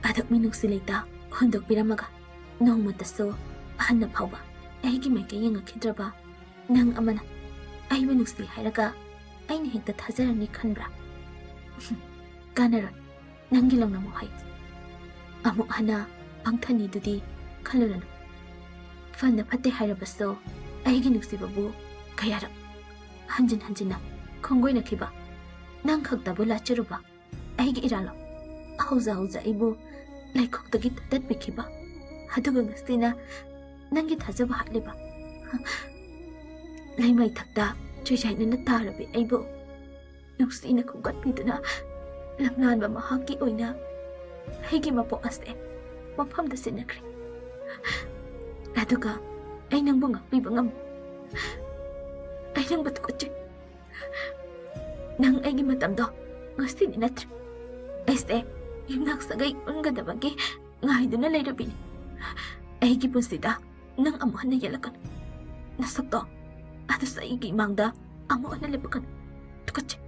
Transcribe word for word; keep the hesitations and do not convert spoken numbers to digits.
ꯑꯗꯨꯛ ꯃꯤꯅꯨꯡꯁꯤ ꯂꯩꯇ ꯍꯨꯟꯗꯣꯛꯄꯤꯔꯝꯃꯒ, ꯅꯣꯡꯃꯇꯁꯨ ꯑꯍꯟꯅ ꯐꯥꯎꯕ ꯑꯩꯒꯤ ꯃꯥꯏꯀꯩ ꯌꯦꯡꯉꯛꯈꯤꯗ꯭ꯔꯕ ꯅꯪ ꯑꯃꯅ ꯑꯩꯕꯨ ꯅꯨꯡꯁꯤ ꯍꯥꯏꯔꯒ ꯑꯩꯅ ꯍꯦꯛꯇ ꯊꯥꯖꯔꯅꯤ ꯈꯟꯕ꯭ꯔꯥ? ꯀꯥꯟꯅꯔꯣꯏ, ꯅꯪꯒꯤ ꯂꯧꯅꯝ ꯋꯥꯍꯩ꯫ ꯑꯃꯨꯛ ꯍꯟꯅ ꯄꯪꯊꯅꯤꯗꯨꯗꯤ ꯈꯜꯂꯨꯔꯅꯨ꯫ ꯐꯅ ꯐꯠꯇꯦ ꯍꯥꯏꯔꯕꯁꯨ, ꯑꯩꯒꯤ ꯅꯨꯡꯁꯤꯕꯕꯨ ꯀꯌꯥꯔꯛ ꯍꯟꯖꯤꯟ ꯍꯟꯖꯤꯟꯅ ꯈꯣꯡꯒꯣꯏꯅꯈꯤꯕ, ꯅꯪ ꯈꯛꯇꯕꯨ ꯂꯥꯠꯆꯔꯨꯕ ꯑꯩꯒꯤ ꯏꯔꯥꯜꯂꯣ꯫ ꯍꯧꯖ ꯍꯧꯖ ꯑꯩꯕꯨ ꯂꯩꯈꯣꯛꯇꯒꯤ ꯊꯥꯗꯠꯄꯤꯈꯤꯕ, ꯑꯗꯨꯒ ꯉꯁꯤꯅ ꯅꯪꯒꯤ ꯊꯥꯖꯕ ꯍꯥꯠꯂꯤꯕ, ꯂꯩꯃꯥꯏ ꯊꯛꯇ ꯆꯨꯏꯖꯥꯏꯅꯅ ꯇꯥꯔꯕꯤ ꯑꯩꯕꯨ ꯅꯨꯡꯁꯤꯅ ꯈꯣꯝꯒꯠꯄꯤꯗꯨꯅ ꯂꯝꯂꯥꯟꯕ ꯃꯍꯥꯛꯀꯤ ꯑꯣꯏꯅ ꯑꯩꯒꯤ ꯃꯄꯣꯛ ꯑꯁꯦ ꯃꯐꯝꯗ ꯁꯤꯟꯅꯈ꯭ꯔꯦ꯫ ꯑꯗꯨꯒ ꯑꯩ ꯅꯪꯕꯨ ꯉꯥꯛꯄꯤꯕ ꯉꯝ, ꯑꯩ ꯅꯪꯕꯨ ꯊꯨꯀꯠꯆꯩ꯫ ꯅꯪ ꯑꯩꯒꯤ ꯃꯇꯝꯗꯣ ꯉꯁꯤꯗꯤ ꯅꯠꯇ꯭ꯔꯦ꯫ ꯑꯩꯁꯦ ꯌꯨꯝꯅꯥꯛ ꯁꯥꯒꯩ ꯄꯨꯟꯒꯗꯕꯒꯤ ꯉꯥꯏꯗꯨꯅ ꯂꯩꯔꯕꯤꯅꯤ꯫ ꯑꯩꯒꯤ ꯄꯨꯟꯁꯤꯗ ꯅꯪ ꯑꯃꯨꯛ ꯍꯟꯅ ꯌꯦꯜꯂꯛꯀꯅꯨ꯫ ꯅꯁꯛꯇꯣ ꯑꯗꯨꯁꯨ ꯑꯩꯒꯤ ꯏꯃꯥꯡꯗ ꯑꯃꯨꯛ ꯍꯟꯅ ꯂꯦꯞꯄꯛꯀꯅꯨ꯫ ꯊꯨꯀꯠꯆꯩ꯫